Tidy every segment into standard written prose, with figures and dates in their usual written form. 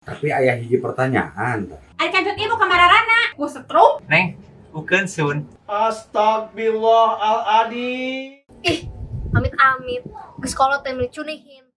Tapi aya hiji pertanyaan. Ari cangcut ibu ka mararana. Ku setrum. Neng, bukan sun. Astagfirullahaladzim. Ih, amit-amit. Geus kolot teh meuni cunihin.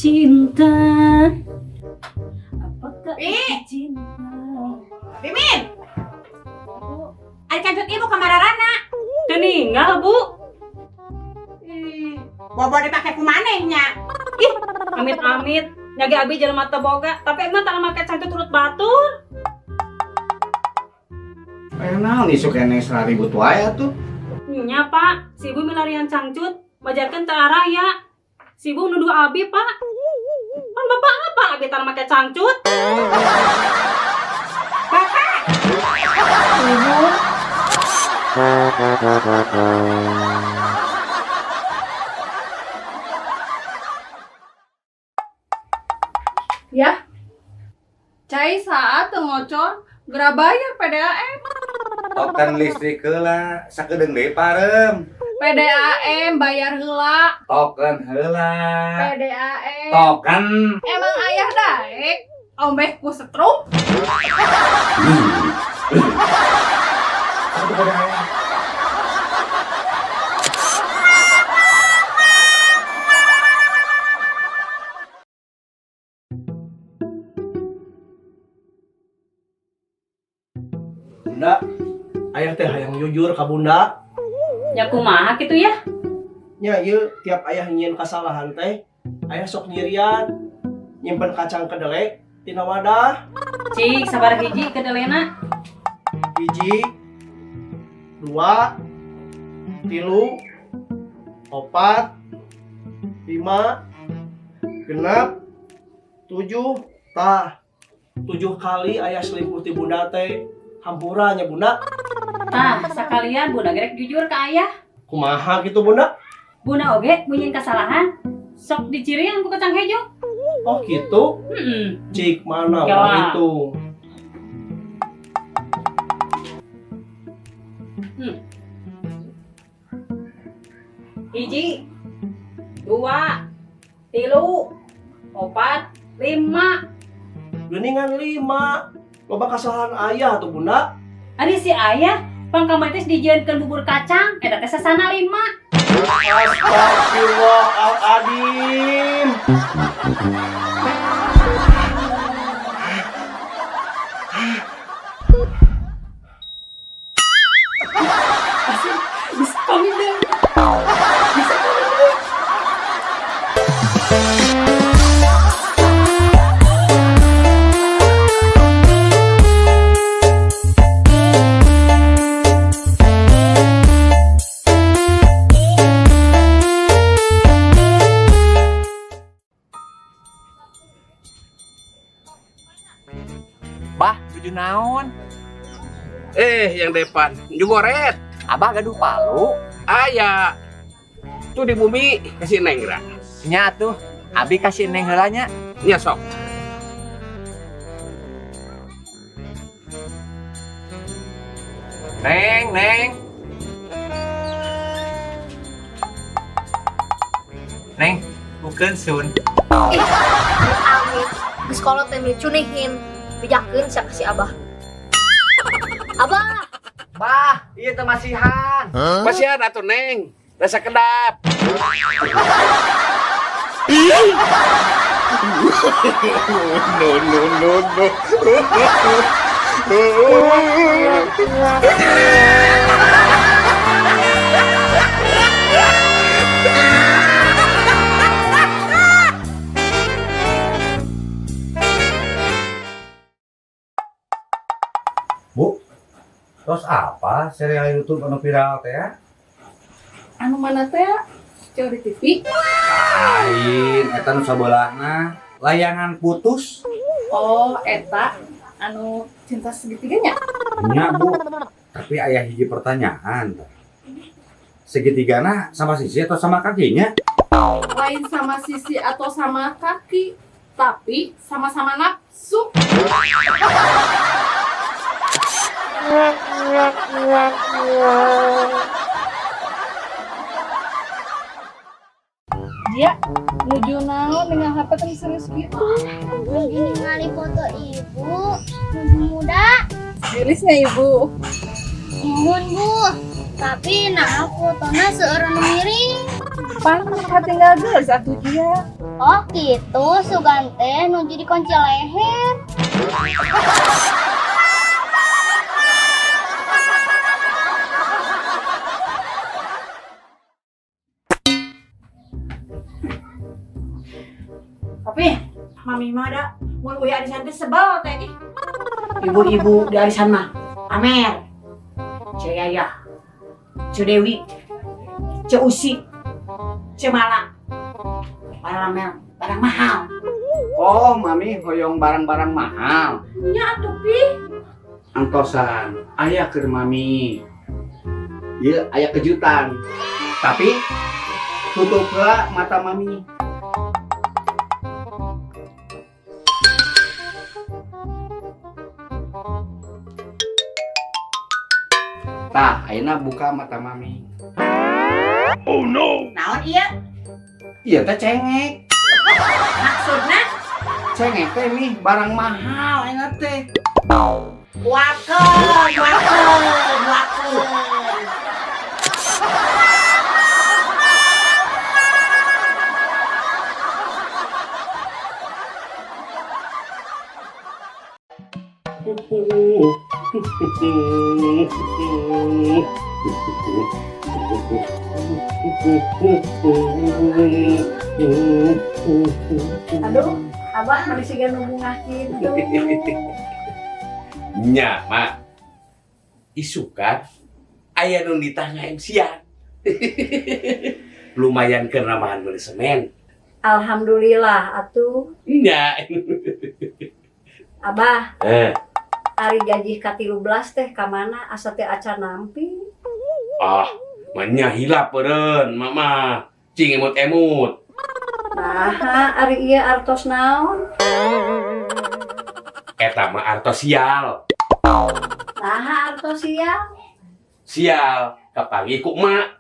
Cinta. Apakah Ih. itu cinta? Mimin. Ari cangcut ibu ka mararana. Teu ninggal, Bu. Ih, bobo dipake ku maneh nya. Ih, amit-amit. Nya ge abi jelema teu boga, tapi emang tara make cangcut urut batur. Eh, naon isuk keneh ribut wae atuh. Nya, Pak, si ibu milarian cangcut, majarkeun teu araya. Si ibu nuduh abi, Pak. Pan bapak apa abi tara make cangcut? Bapak. Ibu. Ya. Cai saat teu ngocor, geura bayar PDAM. Token listrik heula, sakedeung deui parem. PDAM bayar heula. Token heula. PDAM. Token. Emang ayah daek ombeh ku setrum. Aku pada ayah. Bunda, ayah teh hayang jujur ka Bunda. Ya kumaha kitu ya? Nya ieu tiap ayah nyieun kasalahan teh, ayah sok nyirian, nyimpen kacang kedelai tina wadah. Cik, sabar hiji kedelena. 1, 2, 3, 4, 5, 6, 7, tah. 7 kali ayah selingkuh ti Bunda teh. Hampura nya Bunda. Tah, sakalian Bunda gerek jujur ke ayah. Kumaha gitu Bunda? Bunda oge munyin kesalahan, sok dicirian ku kacang hejo. Oh gitu? Heeh. Cik mana Oke orang lah. itu? 1, 2, 3, 4, 5. Geningan 5. Loba kesalahan ayah tuh Bunda. Ari si ayah, pangkamari teh dijieunkeun bubur kacang, eta teh sasana 5. Astagfirullahaladzim. Asik, bisa kawin deh. Bisa kawin deh. Bah, nuju naon? Yang depan, jugoret. Abah gaduh palu. Aya. Tuh di bumi kasih Neng ra. Nya tuh, abi kasih Neng heula nya. Nya sok. Neng, Neng. Neng, bukan sun. Ih, amit-amit. Geus kolot teh meuni cunihin. Bejakeun sia ka si Abah. Abah. Bah, ieu teh masihan. Huh? Masihan atuh Neng. Rasa kedap. No, no, no, no. Bu, terus apa serial YouTube anu viral teh ya? Anu mana teh? Ceu di TV. Lain, eta nu sabelahna layangan putus. Oh, eta anu cinta segitiganya. Nya, Bu. Tapi aya hiji pertanyaan. Segitigana sama sisi atau sama kakinya? Lain sama sisi atau sama kaki, tapi sama-sama nafsu. Dia nuju naon dengan HP teh serius gitu. Lagi ningali foto ibu, nuju muda. Gelisnya ibu. Mohon Bu, tapi nah fotona seueur nu miring. Pan tinggal geus atuh dia. Oh gitu, sugan teh nuju dikunci leher. Tapi mami mah da mun uya arisan teh sebel teh ih. Ibu-ibu di arisan mah Amer, Ceu Yaya, Ceu Dewi, Ceu Usi, Ceu Mala. Barang mel, barang mahal. Oh, mami hoyong barang-barang mahal. Nya atuh pi. Antosan, aya keur mami. Ieu aya kejutan. Tapi tutup heula mata mami. Tah, ayeuna buka mata mami. Oh no. Naon ieu? Ieu teh cengek. Maksudna? Cengek teh nih barang mahal ayeuna teh. Wakeun, wakeun, wakeun. Aduh, abah mani siga nu bungah kitu. Nya, Mak. Isukan aya nu nitah nga-MC-an. Lumayan keur namahan meuli semen. Alhamdulillah atuh. Nya. Abah. Ari gaji ka-13 teh ka mana asa teh acan nampi? Ah, manya hilap beureun, Mama. Cing emut-emut. Naha ari ieu artos naon? Eta mah artos sial. Naha artos sial? Sial, kapanggih ku emak.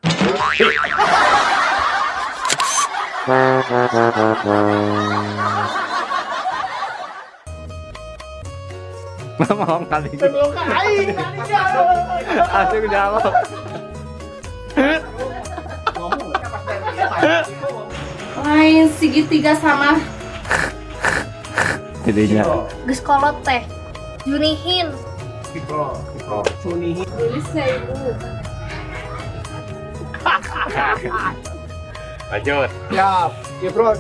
Ngomong kali ini. Asik jawab. Lain segitiga sama Jadinya. Geus kolot teh. Junihin. Junihin. Gelisnya ibu. Lanjut. Siap. Ya, bro.